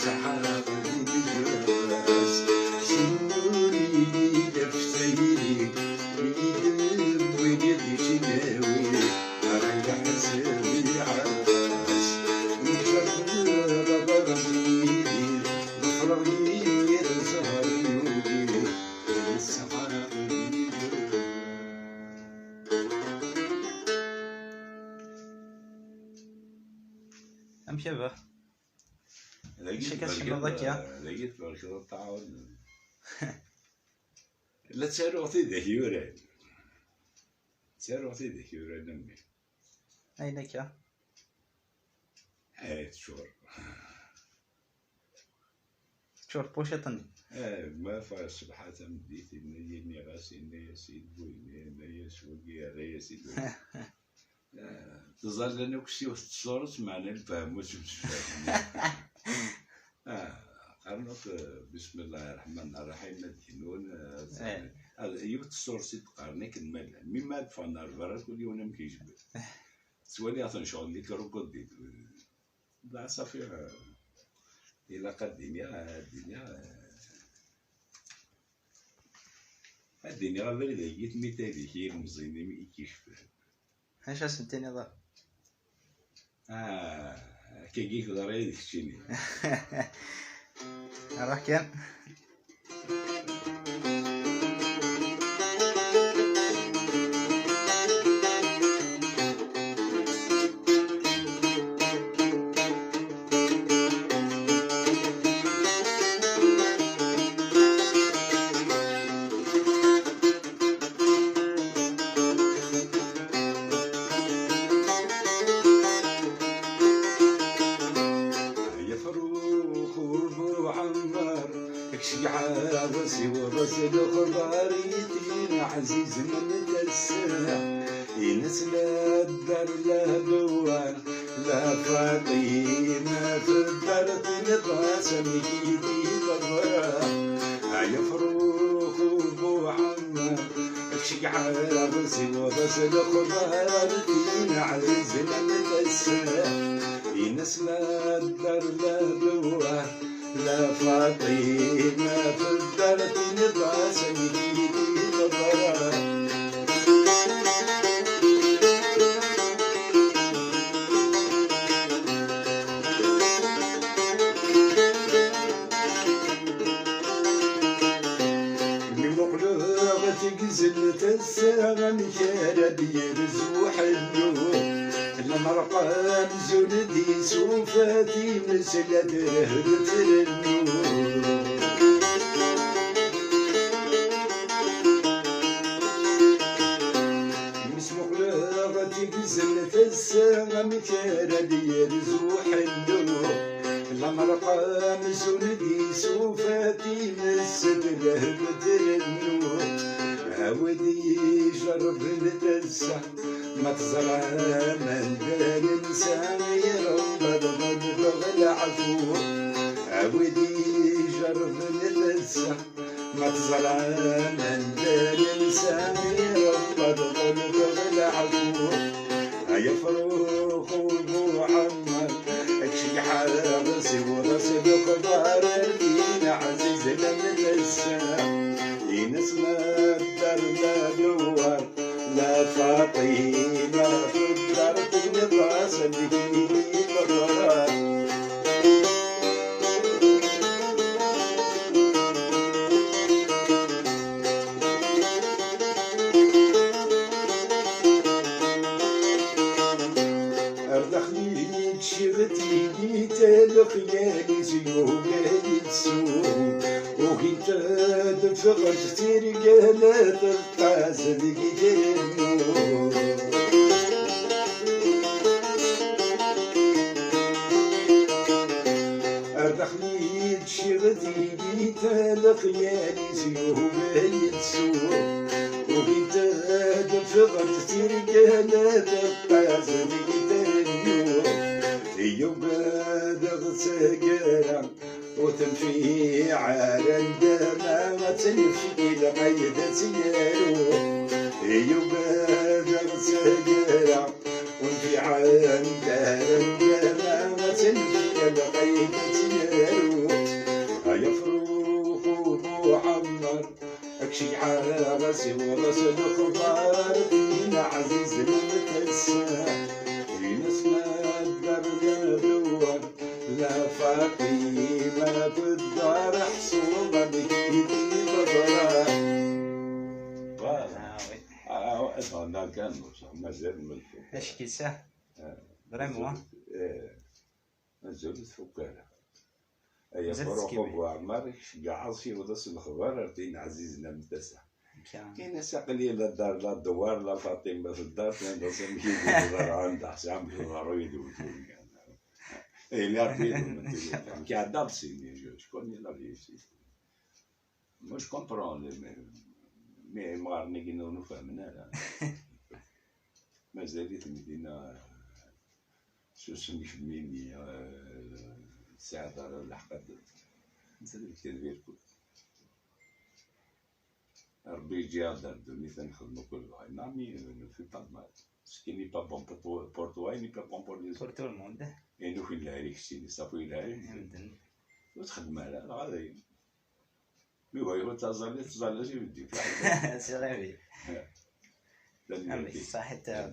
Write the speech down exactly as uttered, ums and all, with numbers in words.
Ṣaḥa aql-i deg wass, semmuli-yi-d ɣef tayri, mi yi-d-wwin di cinawi, ɣer leḥsab iɛerqas. Nekk aql-i d abaɣ n yidi, ḍefreɣ yimir ẓhar yuli, ṣaḥa aql-i deg wass. Amek a baba? Dagi acu akka tberkeḍ, tcennuḍ akka? Dagi tberkeḍ a ṭṭaɛun. La ttaruɣ tidak yuran. Ttaruɣ tidak yuran a mmi. Ayen akka? Eh, teččur. Teččur tpuciṭ-nni. Eh, ma ffɣeɣ ṣṣbeḥ tameddit, yenna-yi, nniɣ-as, yenna-yas-id bu-, yenna-yas wagi, yerra-yas-id. Eh, tẓallan akk s yiwet tṣuṛt, meɛna lefham ur ttemsefhamen. Ah, qqaren akk, eh, bismillahi rreḥmani rreḥim, ad knun, eh, ad Eh. Ad, yiwet tṣuṛt i d-qqaren akken ma llan. Mi ma ad ffɣen ar berra, kul yiwen amek yejbed. Ttwaliɣ-ten ccɣel di krokodil. Dɣa ṣafi, eh, ilaq ad d-iniɣ, ad d-iniɣ, eh, ad d-iniɣ abrid-agi, tmitadik i yilmeẓyen imi i k-yecfan. Acu ad sen-tiniḍ? Ah, akkagi i teḍra yid keččini. Ruḥ kan. Ay afrux ur bu ɛemmar, kcegɛeɣ siweḍ-as lexbar i tin ɛzizen am tasa. Ines la ddar la dewwar, la Faṭima tedder, tenniḍ-as amek i d-teḍra. Ay afrux ur bu ɛemmar, kcegɛeɣ siweḍ-as lexbar, tin ɛzizen am tasa. Ines la ddar la dewwar, la Faṭima tedder, tenniḍ-as amek i d-teḍra. Mi muqleɣ tigzelt ass-a, amek ara d-yerzu ḥellu? Lemreq amzun d-yessufa times la trehb trennu. Mi smuqleɣ tigzelt ass-a, amek ara d-yerzu ḥellu? Lemreq amzun d-yessufa times la trehb trennu. A wid ijerrben tasa, ma teẓram anda nensa, irebba d ḍelbeɣ leɛfu. A wid ijerrben tasa, ma teẓram anda nensa, irebba d ḍelbeɣ leɛfu. Ay afrux ur bu ɛemmar, kcegɛeɣ siweḍ-as lexbar, ar tin ɛzizen am tasa. Ines la ddar la dewwar, la Faṭima tedder, tenniḍ-as amek i d-teḍra. Ar daxel i d-tecciɣ tiyita, lexyal-is yugar yettsu. Ugint ad ffɣent tirga la teqqaz deg trennu. Ar daxel i d-tecciɣ tiyita, lexyal-is yugar yettsu. Ugint ad ffɣent tirga la teqqaz deg trennu. Yugadeɣ taggara ur tenfiɛ ara ndama, ad tenfek lqayd ad tt-yaru. Yugadeɣ taggara ur tenfiɛ ara ndama, ad tenfek lqayd ad tt-yaru. Faṭima tedder ḥṣun amek i d-iḍra. Voilà. Ah oui. Ah, ouais, attends, dans quel nom ça? Mazal ma tfuk. Acki sa. Ah. Vraiment. Eh, mazal ur tfuk ara. Aya Mazal Faruq teskiwi. Ubu Ɛmar, iceggeɛ-as yiweḍ-as lexbar ar tin ɛzizen am tasa. Tiens. Ini-as aql-i la dar la dewar la Faṭima tedder, tenna-as amek i d-iḍra ɛanda, ḥṣan amek iḍerru yid-wen tura. Ili ar yid-wen, amek iɛedda sin, je connais la vie ici. Moi, je comprends, mais, mais imɣaren-agi ur nufhamen ara. Mazal-iten dinna, susem kemmini, eh, tesɛiḍ ara lḥeqq ad d-, mazal-ik tedbir kul. Rebbi yeǧǧi-aɣ-d ar ddunit ad nexdem akk lebɣi. Non, mais ne fais pas de mal. Ce qui n'est pas bon pour toi, pour toi, il n'est pas bon pour les Pour autres. Tout le monde. Et nous, il a réussi, ça faut il a Medden. Ur txeddem ara, dɣa d ayen. Mi bɣiɣ ur ttaẓalli, ttaẓalli i beddi. C'est vrai, oui. Amek ṣaḥit, euh,